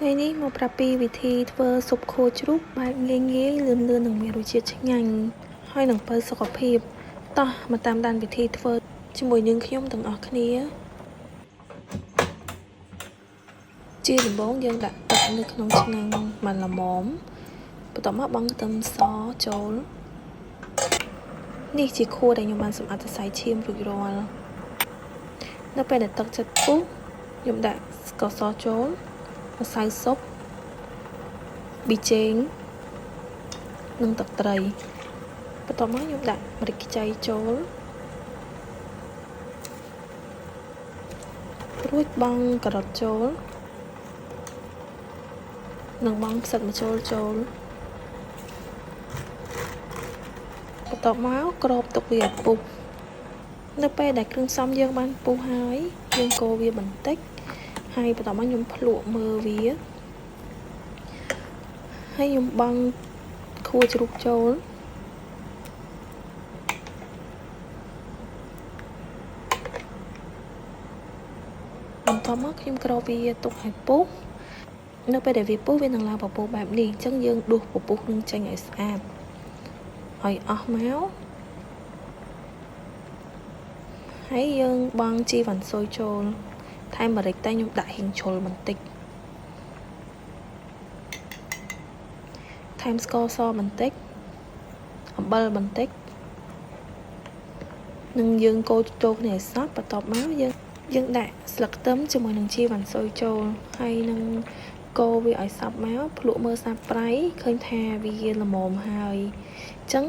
ថ្ងៃនេះមកប្រាប់ពីវិធីធ្វើស៊ុបខជ្រូកបែបងាយងាយលឿនលឿននិងមានរសជាតិឆ្ងាញ់ហើយនឹងបើសុខភាពតោះមកតាមដានវិធីធ្វើជាមួយនឹងខ្ញុំទាំងអស់គ្នាជាដំបូងយើងដាក់ទឹកនៅក្នុងឆ្នាំងមួយល្មមបន្ទាប់មកបង់ខ្ទឹមសចូលនេះជាខួដែលខ្ញុំបានសម្អាតសរសៃឈាមរួចរាល់នៅពេលដែលទឹកចិត្តពុះខ្ញុំដាក់ស្ករសចូលម្សៅស៊ុបប៊ីចេងនិងទឹកត្រីបន្ទាប់មកខ្ញុំដាក់ម្រេចខ្ចីចូលរួចបង់ការ៉ុតចូលនិងបង់ផ្សិតម្ជុលចូលបន្ទាប់មកគ្របទុកវាឲ្យពុះនៅពេលដែលគ្រឿងផ្សំយើងបានពុះហើយយើងកូរវាបន្តិចហើយបន្ទាប់មកខ្ញុំភ្លក់មើលវាហើយខ្ញុំបង់ខួជ្រូកចូលបន្ទាប់មកខ្ញុំគ្របវាទុកឲ្យពុះនៅពេលដែលវាពុះវានឹងឡើងពពុះបែបនេះអញ្ចឹងយើងដួសពពុះនឹងចេញឲ្យស្អាតឲ្យអស់មកហើយយើងបង់ជីវ៉ាន់ស៊ុយចូលថែមម្រេចតែខ្ញុំដាក់ហៀងជ្រុលបន្តិចថែមស្ករសបន្តិចអំបិលបន្តិចនិងយើងកូរចូលគ្នាឲ្យសព្វបន្ទាប់មកយើងដាក់ស្លឹកខ្ទឹមជាមួយនឹងជីវ៉ាន់ស៊ុយចូលហើយនឹងកូរវាឲ្យសព្វមកភ្លក់មើលសាប់ប្រៃឃើញថាវាល្មមហើយអញ្ចឹង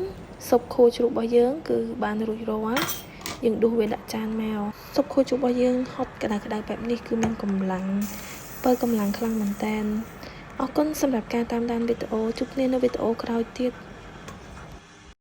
ស៊ុបខជ្រូករបស់យើងគឺបានរួចរាល់យើងដួសវាដាក់ចានមកស៊ុបខជ្រូករបស់យើងហត់ក្តៅក្តៅបែបនេះគឺមានកម្លាំងបើកម្លាំងខ្លាំងមែនតើអរគុណសម្រាប់ការតាមដានវីដេអូជួបគ្នានៅវីដេអូក្រោយទៀត។